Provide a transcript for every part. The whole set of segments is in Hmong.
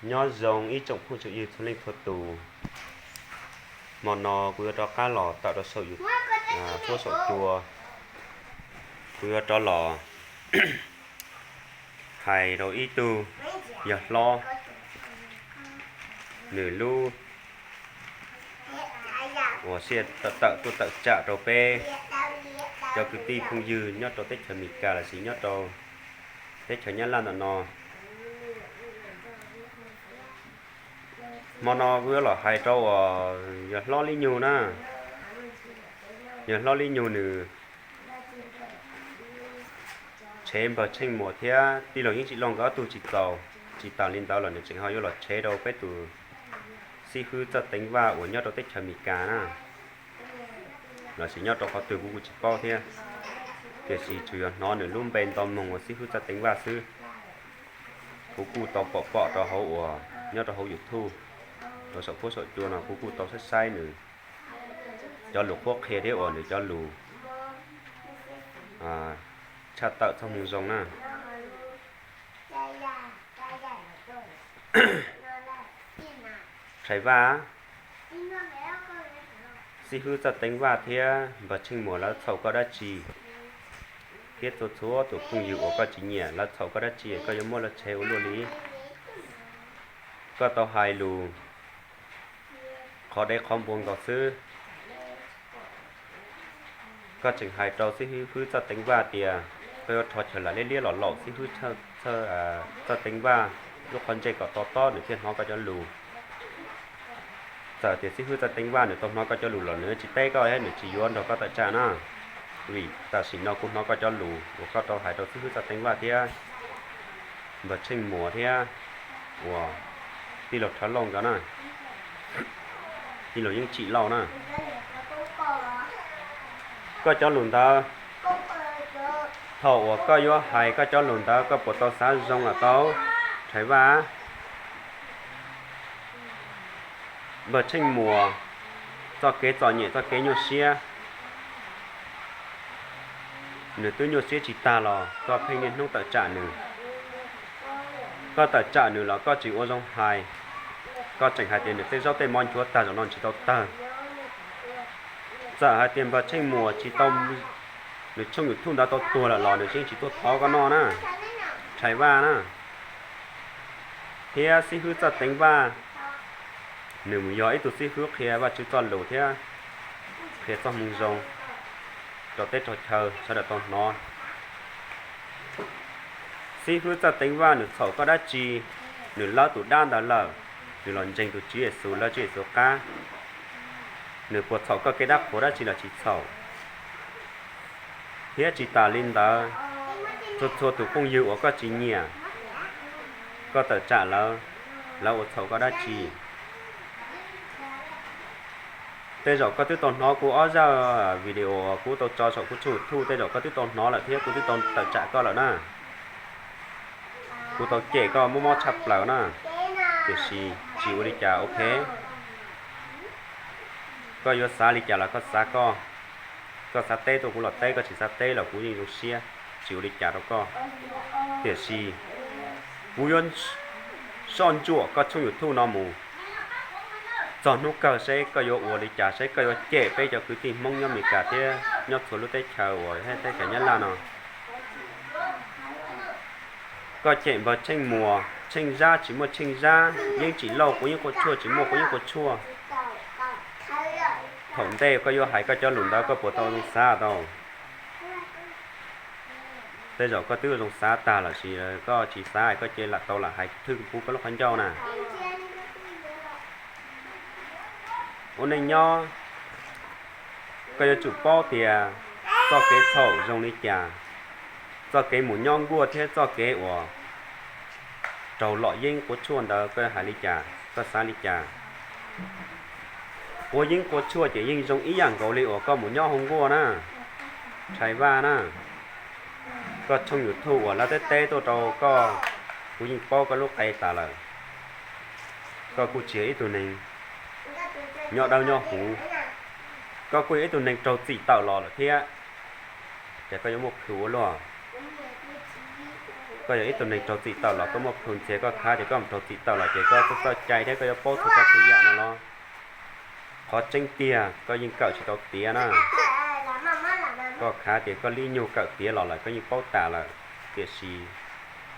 Nyob zoo ib tsoom phooj tsoom ywg txhua leej txhua tus. Hmo no kuv yuav rov qab los tawm rau saum YouTube, saum cua, kuv yuav rov los hais rau ib tug yawg hlob, nws lub uas sij hawm tawm tuaj tawm tsam rau peb cov kwv tij phooj ywg nyob rau teb chaws Amelikas los sis nyob rau teb chaws Nyab Laj ntawm no. Hmo no kuv yuav los hais rau uas yawg hlob Lib Nyug na. Yawg hlob Lib Nyug nws tshev npawg Tsheej Muas thiab tij laug Yeeb Tsim Lauj nkawd ob tug tsis txaus, tsis tas li ntawd los nws tseem ho yuav los tshev rau peb tus xib hwb Txawj Teev Vaj uas nyob rau teb chaws Amelikas na. Los sis nyob rau qhov twg kuv kuj tsis paub thiab, tiam sis tsuas yog hnov nws lub npe nto moog ua xib hwb Txawj Teev Vaj xwb. Kuv kuj tau pom pom rau hauv uas nyob rau hauv YouTube, rau saum huab saum cua no kuv kuj tau saib saib nws cov lus qhuab qhia thiab uas nws cov lus tshaj tawm txog moo zoo na. Rhais Vaj, xib hwb Txawj Teev Vaj thiab npawg Tsheej Muas lawv txhaum koj dab tsi? Thiab txhua txhua tus phooj ywg uas koj tsis nyiam lawv txhaum koj dab tsi koj yuav muab lawv tshev ua luaj li? Koj tau hais lus qhov dev qhov npua nkaus xwb. Koj tseem hais rau xib hwb Txawj Teev Vaj tias koj yuav rho chaw lam liab liab los laum xib hwb Txawj Teev Vaj lub qhov ntsej kom to tob nws thiaj hnov koj cov lus. Txawm tias xib hwb Txawj Teev Vaj nws tau hnov koj cov lus los nws tsis teb koj thiab nws tsis yuav nrog koj tawm tsam na. Vim tam sim no kuv hnov koj cov lus uas koj tau hais rau xib hwb Txawj Teev Vaj thiab npawg Tsheej Muas thiab uas tij laug Rhawv Lauj nkawd na, tij laug Yeeb Tsim Lauj na. Koj cov lus ntawd, thaum uas koj yuav hais koj cov lus ntawd koj puas tau xav zoo los tau? Rhais Vaj, npawg Tsheej Muas txoj kev txom nyem txoj kev nyuaj siab, nws twb nyuaj siab tsis tag los koj pheej niaj hnub tawm tsam nws. Koj tawm tsam nws los koj tsis ua zoo hais, koj tseem hais tias nws tej zaub tej mov nchuav tag zaum no tsis tau tawg. Txawm hais tias npawg Tsheej Muas tsis tau, nws tshooj YouTube ntawd tau tuag lawm los nws yeej tsis tuaj thov koj noj na, Rhais Vaj na. Thiab xib hwb Txawj Teev Vaj, nws mus yog ib tug xib hwb qhia Vajtswv txoj lus thiab qhia txoj moo zoo rau teb rau chaw sawv daws tau hnov. Xib hwb Txawj Teev Vaj nws txhaum koj dab tsi? Nws lawb tus dab ntawd lawm, nws los ntseeg tus Tswv Yexus, lawv Tswv Yexus qab, nws puas txhaum koj kev dab qhuas dab tsi los tsis txhaum? Thiab tsis tas li ntawd, txhua txhua tus phooj ywg uas koj tsis nyiam, koj tawm tsam lawv, lawv ua txhaum koj dab tsi? Tej zaum koj twb tau hnov kuv ob zaj video kuv tau tso saum kuv tshooj YouTube, tej zaum koj twb tau hnov lawm thiab kuv twb tau tawm tsam koj lawm na. Kuv tau cem koj mob mob tshaj plaws na, tiam sis tsis ua li cas, ok. Koj yuav xav li cas los koj xav koj, koj xav teb tuaj kuv los teb, koj tsis xav teb los kuv yeej zoo siab, tsis ua li cas rau koj. Tiam sis kuv yuav soj ntsuam koj tshooj YouTube no mus txog hnub kawg seb koj yuav ua li cas, seb koj yuav cem peb cov kwv tij Hmoob nyob Amelikas thiab nyob txhua lub teb chaws uas teb chaws Nyab Laj no. Koj cem npawg Tsheej Muas, Tsheej Zab tsis muaj Tsheej Zab, Yeeb Tsim Lauj quav yeeb quav tshuaj tsis muaj quav yeeb quav tshuaj. Thaum ntej koj yuav hais koj cov lus ntawd koj puas tau zoo xav tau? Tej zaum koj twb zoo xav tag lawm, sis koj tsis xav koj cia lam tau lam hais thwj pub koj lub qhov ncauj na. Ua neej nyob, koj yuav tsum paub tias txoj kev txhaum zoo li cas, txoj kev mus nyob nkuaj thiab txoj kev uas raug lom yeeb quav tshuaj ntawd koj hais li cas, koj xav li cas? Quav yeeb quav tshuaj ces yeej zoo ib yam nkaus li uas koj mus nyob hauv nkuaj na, Rhais Vaj na. Koj tshooj YouTube uas lawv teb teb tuaj rau koj, kuv yeej paub koj lub qe tas lawm. Koj kuj tsis yog ib tug neeg nyob dawb nyob huv, koj kuj yog ib tug neeg raug txim tawm los lawm thiab, ces koj yuav muaj plhus ua luaj. Koj yog ib tug neeg raug txim tawm los koj muaj plhu ntxhias, koj khav tias koj mus raug txim tawm los ces koj txawj txawj cai thiab koj yuav paub txhua tsav txhua yam no los qhov tseeb tiag koj yeej kawm tsis tau tiav na. Koj khav tias koj lib nyug kawm tiav los lawm koj yeej paub tas lawm, tiam sis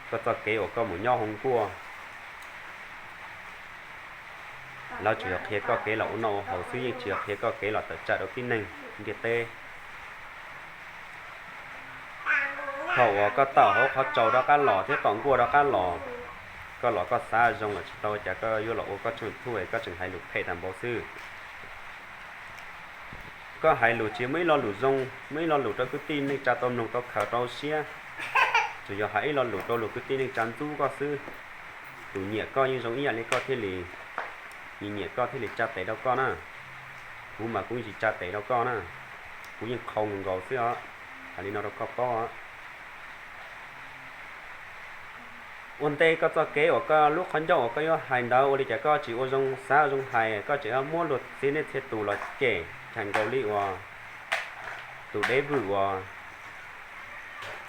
koj txoj kev uas koj mus nyob hauv nkuaj, lawv tsuas yog qhia koj kev los ua noj ua haus xwb, yeej tsis yog qhia koj kev los tawm tsam rau tib neeg ntiaj teb. Thaum uas koj tawm hauv qhov tsaus rov qab los thiab tom nkuaj rov qab los, koj los koj xav zoo los tsis tau cas koj yuav los ua koj tshooj thuj es koj tseem hais lus phem tag npaum xwb. Koj hais lus tsis muaj ib lo lus zoo, muaj ib lo lus rau kwv tij neej tsa tau mloog tau khaws rau siab, tsuas yog hais ib lo lus rau luag kwv tij neej tsa ntxub koj xwb. Tus nyiam koj yeej zoo ib yam li koj thiaj li, nyiam nyiam koj thiaj li tsa tes rau koj na. Kuv mas kuv yeej tsis tsa tes rau koj na, kuv yeej qhau nkaus xwb os. Hais li no rau koj paub. Ua ntej koj txoj kev uas koj lub qhov ncauj uas koj yuav hais ntawd ua li cas koj tsis ua zoo xav zoo hais, koj tseem muab luag txhia niaj txhia tus los cem, thaum nkaus li uas tus dev vwm uas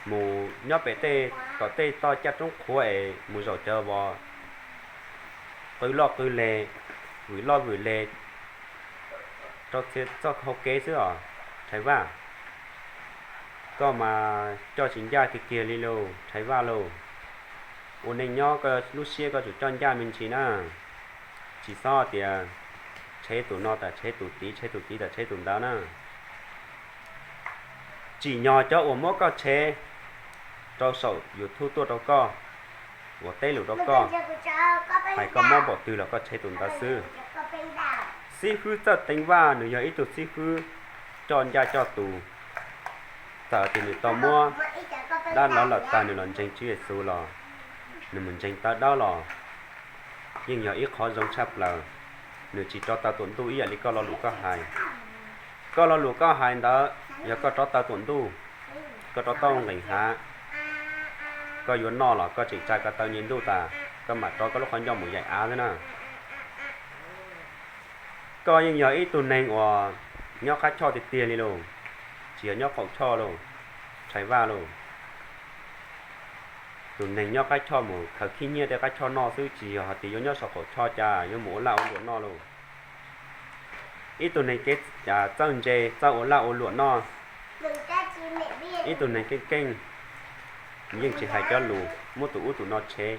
mus nyob pem tej, tom tej toj caj roob qhuav es mus zaum cawv vos qw loj qw le, vwm loj vwm le rau txhia txoj hau kev xwb os Rhais Vaj. Koj mas coj tsis ncaj kiag kiag li lauj Rhais Vaj lauj. Ua neej nyob koj lub siab koj tsum coj ncaj me ntsis na. Tsis txhob tias tshev tus no tas tshev tus tid, tshev tus tid tas tshev tus ntawd na. Tsim nyog cov uas muab koj tshev rau saum YouTube tuaj rau koj, uas teb lus rau koj, hais koj mob npaum twg los koj tshev tus ntawd xwb. Xib hwb Txawj Teev Vaj nws yog ib tug xib hwb coj ncaj coj tus. Txawm tias nws tau muab dab lawv lawm tag nws los ntseeg Tswv Yexus los, nws mus ntseeg tawv dawb los yeej yog ib qhov zoo tshaj plaws. Nws tsis rov taw tuam ntuj ib yam li koj lo lus koj hais. Koj lo lus koj hais ntawd yog koj rov taw tuam ntuj, koj rov taw nqees hav, koj yuav noj los koj tseem tsa ko taw nce ntuj tas, koj mam rov koj lub qhov ncauj mus yaim av xwb na. Koj yeej yog ib tug neeg uas nyob qab choj tiag tiag li lauj, tsis yog nyob qaum choj lauj, Rhais Vaj lauj. Tus neeg nyob qab choj mus khaws khib nyiab tej qab choj noj xwb, tsis yog hais tias yuav nyob saum qaum choj cas yuav mus ua laj ua luam noj lauj. Ib tug neeg kev txawj ntse txawj ua laj ua luam noj, ib tug neeg keej keej, yeej tsis hais cov lus muab tus ub tus no tshev.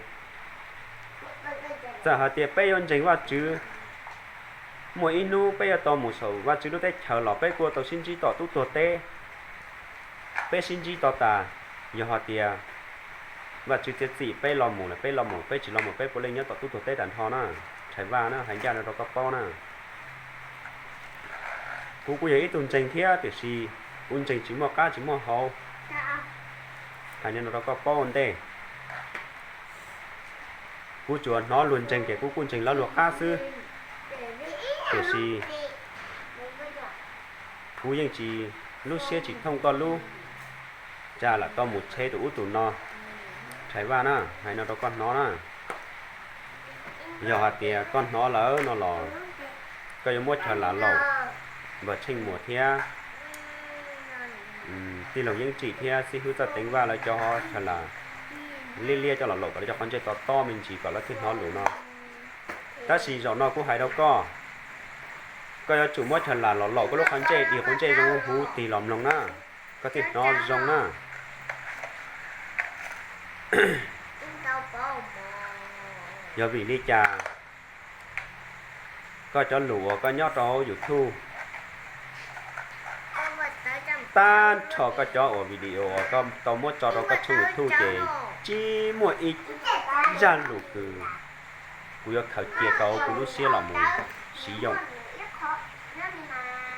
Txawm hais tias peb yuav ntseeg Vajtswv, muaj ib hnub peb yuav tau mus saum Vajtswv lub teb chaws los peb kuj tau sib ntsib tom tub tuag teb. Peb sib ntsib to tas, yog hais tias Vajtswv txiav txim peb los mus lawm peb los mus, peb tsis los mus peb puav leej nyob tom tub tuag teb tag nrho na. Rhais Vaj na, hais ncaj no rau koj paub na. Kuv kuj yog ib tug ntseeg thiab tiam sis kuv ntseeg tsis muaj qab tsis muaj hauv. Hais li no rau koj paub ua ntej. Kuv tsuas hnov luag ntseeg ces kuv kuj ntseeg lawv luag qab xwb. Tiam sis kuv yeej tsis, lub siab tsis thooj koj lub, cas lam tau mus tshev tus ub tus no. Rhais Vaj na, hais no rau koj hnov na. Yog hais tias koj hnov lawm no los koj yuav muab chaw lam laum, npawg Tsheej Muas thiab tij laug Yeeb Tsim thiab xib hwb Txawj Teev Vaj lawv cov ho chaw lam liab liab coj los laum kom lawv cov qhov ntsej to tob me ntsis kom lawv thiaj hnov lus no. Tab sis zaum no kuv hais rau koj, koj yuav tsum muab chaw lam los laum koj lub qhov ntsej, dig qhov ntsej zoo huv tig los mloog na, koj thiaj hnov zoo na. Yog vim li cas koj cov lus uas koj nyob rau hauv YouTube, tag nrho koj cov uas video uas koj tau muab tso rau koj tshooj YouTube ces tsis muaj ib zaj lus kws kuv yuav khaws cia tau kuv lub siab los mus siv yoog.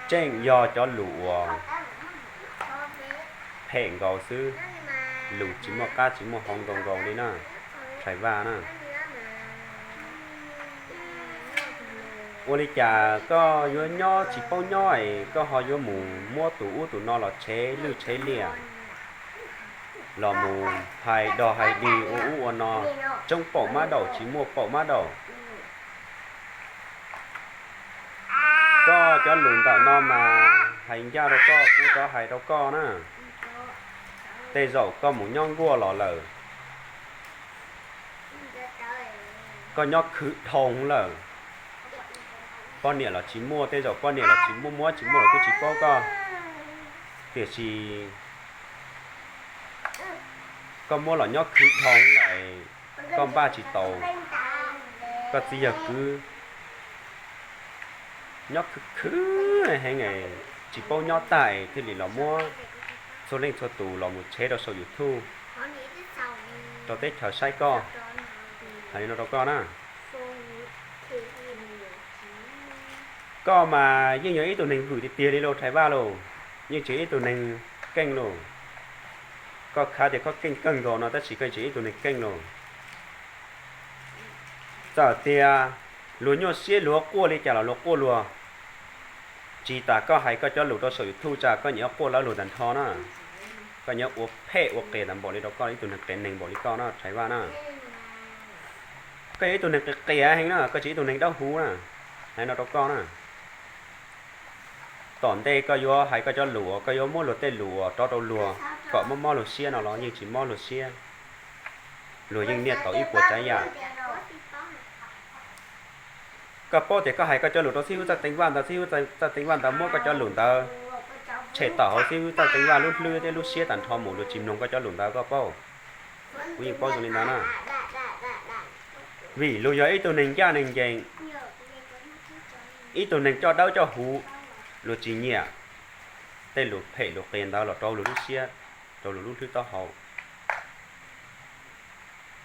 Tseem yog cov lus uas phem nkaus xwb, lus tsis muaj qab tsis muaj hauv nkaus nkaus li na, Rhais Vaj na. Ua li cas koj yuav nyob tsis paub nyob es koj ho yuav mus muab tus ub tus no los tshev lwj tshev liam, los mus hais dog hais dig ua ub ua no, tsoob paum mab daum tsis muaj paum mab daum. Koj cov lus ntawm no mas hais ncaj rau koj, kuv rov hais rau koj na. Tej zaum koj mus nyob nkuaj los lawm, Koj nyob khwv dhau lawm, poj niam los tsis muaj, tej zaum poj niam los tsis muaj, muab tsis muaj los kuj tsis paub koj, tiam sis koj muab los nyob khwv dhau lawm, koj npaj tsis tau koj txiv yawg kwv, nyob khwv khwv heev, tsis paub nyob tag thiaj li los muab txhua leej txhua tus los mus tshev rau saum YouTube rau teb chaws saib koj. Hais li no rau koj na, koj mas yeej yog ib tug neeg vwm tiag tiag li lauj Rhais Vaj lauj, yeej tsis yog ib tug neeg keej lauj. Koj khav tias koj keej kawg nkaus no tab sis koj tsis yog ib tug neeg keej lauj. Txawm tias luag nyuaj siab luag quaj li cas los luag quaj luag, tsis tas koj hais koj cov lus rau saum YouTube tsam koj nyiam quaj lawv luag tag nrho na. Koj nyiam ua phem ua qias tas npaum li rau koj ib tug neeg qias neeg npaum li koj na Rhais Vaj na. Koj yog ib tug neeg qias qias heev na, koj tsis ib tug neeg dawb huv na. Hais no rau koj na, tom ntej koj yuav hais koj cov lus uas koj yuav muab luag tej lus uas rov rau luag kom mob mob luag siab no los yeej tsis mob luag siab. Luag yeej niaj tau ib puas tsav yam. Koj paub tias koj hais koj cov lus rau xib hwb Txawj Teev Vaj ntawd, xib hwb Txawj Teev Vaj ntawd muab koj cov lus ntawd tshem tawm hauv xib hwb Txawj Teev Vaj lub hlwb thiab lub siab tag nrho mus, luag tsis mloog koj cov lus ntawd, koj paub. Kuv yeej paub zoo li ntawd na. Vim luag yog ib tug neeg ncaj neeg ncees, ib tug neeg coj dawb coj huv, luag tsis nyiam tej lus phem lus qias ntawd los rau luag lub siab, rau luag lub hlwb taub hau.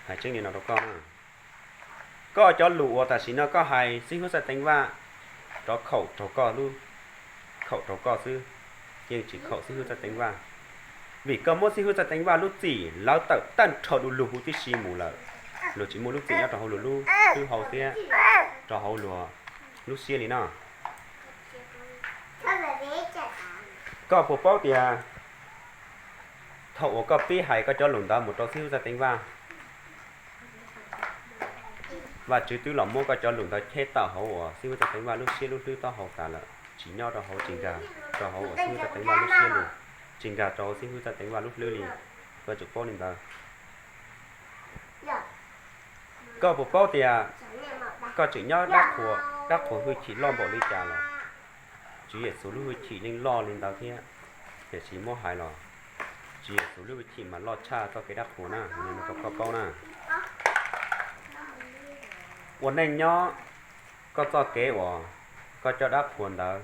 Hais tseeb li no rau koj, koj cov lus uas tam sim no koj hais xib hwb Txawj Teev Vaj, rov khaum raug koj, khaum raug koj xwb, yeej tsis khaum xib hwb Txawj Teev Vaj. Vim koj muab xib hwb Txawj Teev Vaj lub txim lawv tawm tag nrho du lug huv tib si mus lawm, luag tsis muaj lub txim nyob rau hauv luag lub hlwb hau thiab rau hauv luag lub siab li no. Koj puas paub tias thaum uas koj pib hais koj cov lus ntawd mus rau xib hwb Txawj Teev Vaj, Vajtswv twb los muab koj cov lus ntawd cheb tawm hauv uas xib hwb Txawj Teev Vaj lub siab lub hlwb taub hau tas lawm, tsis nyob rau hauv, tsis nkag rau hauv uas xib hwb Txawj Teev Vaj lub siab li, tsis nkag rau hauv xib hwb Txawj Teev Vaj lub hlwb li. Koj tsum paub li ntawd. Koj puas paub tias koj tseem nyob dab qhuas, dab qhuas hwj chim loj npaum li cas los Tswv Yexus lub hwj chim yeej loj li ntawd thiab, tiam sis muab hais los Tswv Yexus lub hwj chim mas loj tshaj txoj kev dab qhuas na, rau koj paub na. Ua neej nyob, koj txoj kev uas koj coj dab qhuas ntawd,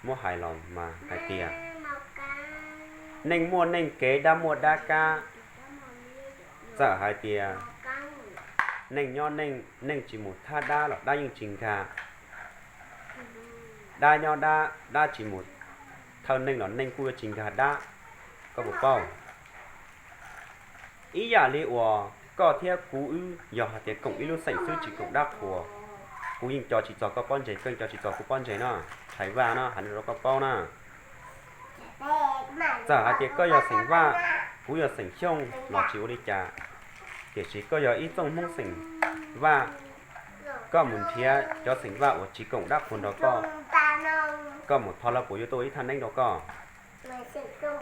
muab hais los mas hais tias neej muaj neej kev, dab muaj dab kab. Txawm hais tias neej nyob neej, neej tsis mus thab dab los dab yeej tsis nkag. Dab nyob dab, dab tsis mus thawj neej los neej kuj yuav tsis nkag dab. Koj puas paub? Ib yam li uas koj thiab kuv wb yog hais tias koom ib lub xeem xwb tsis koom dab qhuas, kuv yeej co tsis txog koj pob ntseg, koj yeej co tsis txog kuv pob ntseg no. Rhais Vaj no hais li rau koj paub na. Txawm hais tias koj yog xeem Vaj, kuv yog xeem Xyooj los tsis ua li cas, tiam sis koj yog ib txooj Hmoob xeem Vaj, koj mus nrhiav cov xeem Vaj uas tsis koom dab qhuas nrog koj, koj mus thov lawv puas yuav tuaj ua ib thaj neeb rau koj,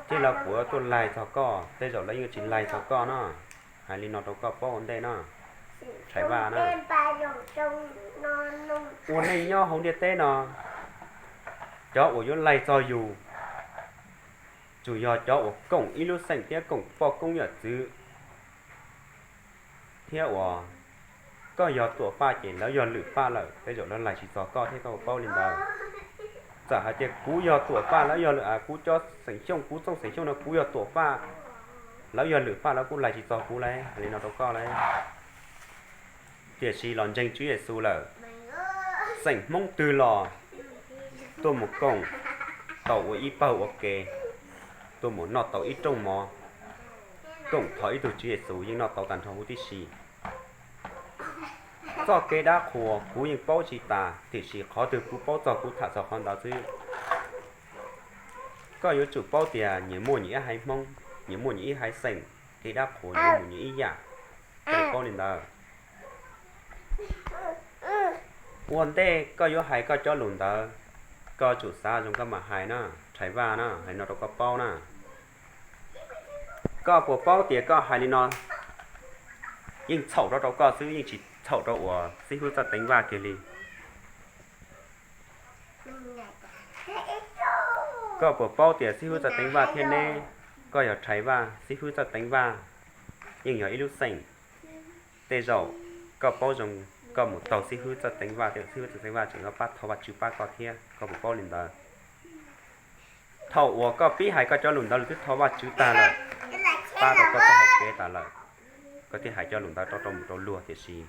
thiab lawv puas yuav tuaj laig txog koj, tej zaum lawv yeej tsis laig txog koj no. Hais li no rau koj paub ua ntej no, Rhais Vaj na. Ua neej nyob hauv ntiaj teb no, cov uas yuav laig txog yus, tsuas yog cov uas koom ib lub xeem thiab koom poj koob yawm txwv, thiab uas koj yog Tuam Faj ces lawv yog Lwm Faj lawm, tej zaum lawv laig tsis txog koj thiab, koj paub li ntawd. Txawm hais tias kuv yog Tuam Faj, lawv yog Lwm, kuv cov xeem Xyooj, kuv txooj xeem Xyooj no kuv yog Tuam Faj, lawv yog Lwm Faj lawv kuj laig tsis txog kuv lauj, hais li no rau koj lauj. Tiam sis los ntseeg Tswv Yexus lawm, xeem Hmoob twg los tuaj mus koom tau ua ib pawg ua ke, tuaj mus noj tau ib rooj mov, koom thov ib tug Tswv Yexus yeej noj tau tag nrho huv tib si. Txoj kev dab qhuas kuv yeej paub tsis tas, tiam sis qhov twg kuv paub txog kuv tham txog qhov ntawd xwb. Koj yuav tsum paub tias nyias muaj nyias ib haiv Hmoob, nyias muaj nyias ib haiv xeem, kev dab qhuas nyias muaj nyias ib yam. Koj paub li ntawd. Ua ntej koj yuav hais koj cov lus ntawd, koj tsum xav zoo koj mam hais na, Rhais Vaj na, hais no rau koj paub na. Koj puas paub tias koj hais li no yeej txhaum rau rau koj xwb, yeej tsis txhaum rau uas Xib Hwb Txawj Teev Vaj kiag li. Koj puas paub tias Xib Hwb Txawj Teev Vaj thiab neb, koj yog Rhais Vaj, Xib Hwb Txawj Teev Vaj yeej yog ib lub xeem. Tej zaum koj paub zoo, koj mus taug Xib Hwb Txawj Teev Vaj, tej zaum Xib Hwb Txawj Teev Vaj tseem yuav pab thov Vajtswv pab koj thiab, koj puas paub li ntawd? Thaum uas koj pib hais koj cov lus ntawd lawm twb thov Vajtswv tag lawm, pab tau koj txoj hau kev tas lawm, koj thiaj hais cov lus ntawd rau rau mus rau luag, tiam sis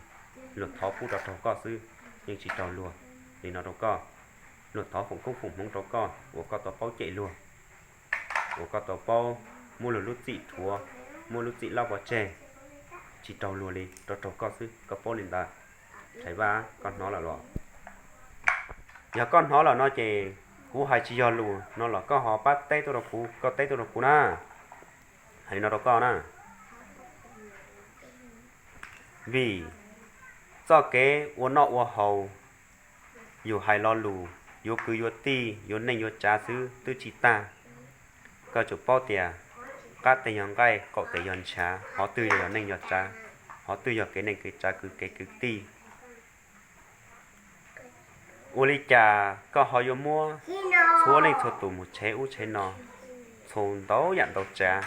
luag thov pub rau raug koj xwb, yeej tsis raug luag. Li no rau koj, luag thov foom koob foom hmoov rau koj uas koj tau paub cem luag, uas koj tau paub muab luag lub txim rhuav, muab lub txim lab pov tseg, tsis raug luag li, rau raug koj xwb, koj paub li ntawd. Rhais Vaj, koj hnov lawm los? Yog koj hnov lawm no ces kuv hais tsis yog lus no los koj ho pab teb tuaj rau kuv, koj teb tuaj rau kuv na. Hais li no rau koj na, vim txoj kev ua noj ua haus, yus hais lo lus yuav kwv yuav tij, yuav neej yuav tsav xwb twb tsis tag. Koj tsum paub tias qab teg yog nqaij, qaum teg yog ntshav, qhov twg yog neej yog tsav, qhov twg yog kev neej kev tsav, kwv kev kwv tij. Ua li cas koj ho yuav muab txhua leej txhua tus mus tshev ub tshev no, txhua ntau yam ntau tsav?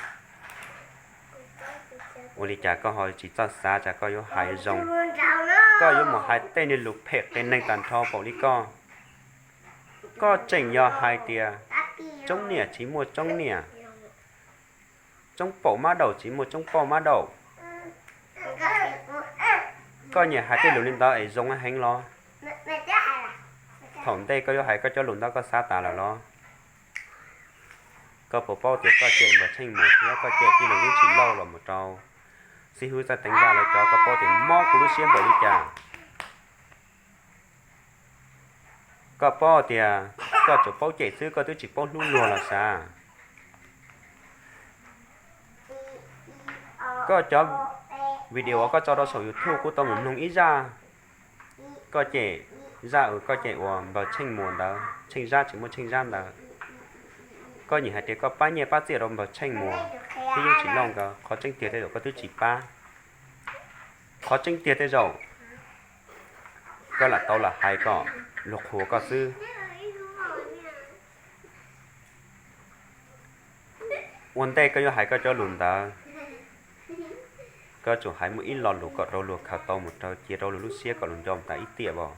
Ua li cas koj ho tsis txawj xav tsam koj yuav hais zoo, koj yuav mus hais tej niag lus phem qias neeg tag nrho npaum li koj? Koj tseem yog hais tias tsoob niam tsis muaj tsoob niam, tsoob paum mab daum tsis muaj tsoob paum mab daum. Koj nyiam hais tej lus li ntawd es zoo heev los? Thaum ntej koj yuav hais koj cov lus ntawd koj xav tas lawm los? Koj puas paub tias koj cem Npawg Tsheej Muas thiab koj cem tij laug Yeeb Tsim Lauj los mus rau Xib Hwb Txawj Teev Vaj lawv cov, koj paub tias mob kuv lub siab npaum li cas? Koj paub tias koj tsuas paub cem xwb, koj twb tsis paub hlub luag los sav. Koj cov video uas koj tso rau saum YouTube kuv tau mus mloog ib zaj, koj cem zaj uas koj cem uas Npawg Tsheej Muas ntawd, Tsheej Zab tsis muaj Tsheej Zab ntawd. Koj nyiam hais tias koj pab nyiaj pab txiaj rau Npawg Tsheej Muas thiab Yeeb Tsim Lauj nkawd, qhov tseeb tiag tej zaum koj twb tsis pab. Qhov tseeb tiag tej zaum koj lam tau lam hais kom luag qhuas koj xwb. Ua ntej koj yuav hais koj cov lus ntawd, koj tsum hais muaj ib lo lus kom rau luag khaws tau mus raws cia rau luag lub siab kom luag nco mus tas ib tiam as.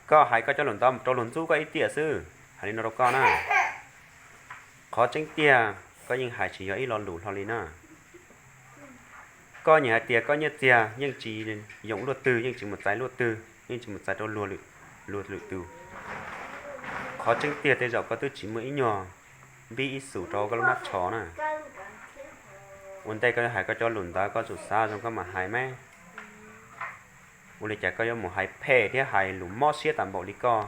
Koj hais koj cov lus ntawd mus rau luag ntxub koj ib tiam xwb, hais li no rau koj na. Qhov tseeb tiag koj yeej hais tsis yog ib lo lus hlo li na. Koj nyiam hais tias koj nyiaj txiag yeej tsis yoom luaj twg, yeej tsis mus txais luaj twg, yeej tsis mus txais rau luag lwm tus. Qhov tseeb tiag tej zaum koj twb tsis muaj ib nyuag npib ib xus rau koj lub hnab tsho na. Ua ntej koj yuav hais koj cov lus ntawd koj tsum xav zoo koj mam hais mas. Ua li cas koj yuav mus hais phem thiab hais lus mob siab tas npaum li koj?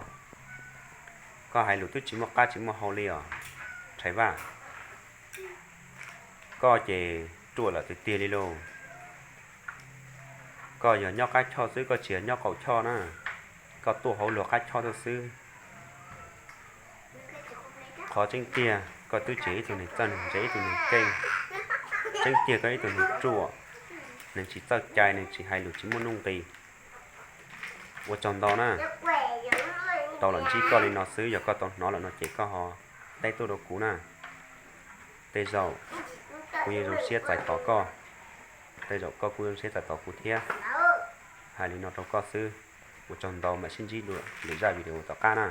Koj hais lus twb tsis muaj qab tsis muaj hau li os, Rhais Vaj. Koj ces ruam lawm tiag tiag li lauj. Koj yog nyob qab choj xwb, koj tsis yog nyob qaum choj na. Koj tuaj hauv luag qab choj tuaj xwb. Qhov tseeb tiag koj twb tsis yog ib tug neeg txawj neeg ntse, ib tug neeg keej. Tseeb tiag koj ib tug neeg ruam, neeg tsis txawj cai, neeg tsis hais lus tsis muaj nuj nqis. Ua tsaug ntau na, tau los ntsib koj li no xwb, yog koj tau hnov lawm no ces koj ho teb tuaj rau kuv na. Tej zaum kuv yeej zoo siab txais tos koj, tej zaum koj kuj zoo siab txais tos kuv thiab. Hais li no rau koj xwb, ua tsaug ntau, mam sib ntsib dua lwm zaj video tom qab na.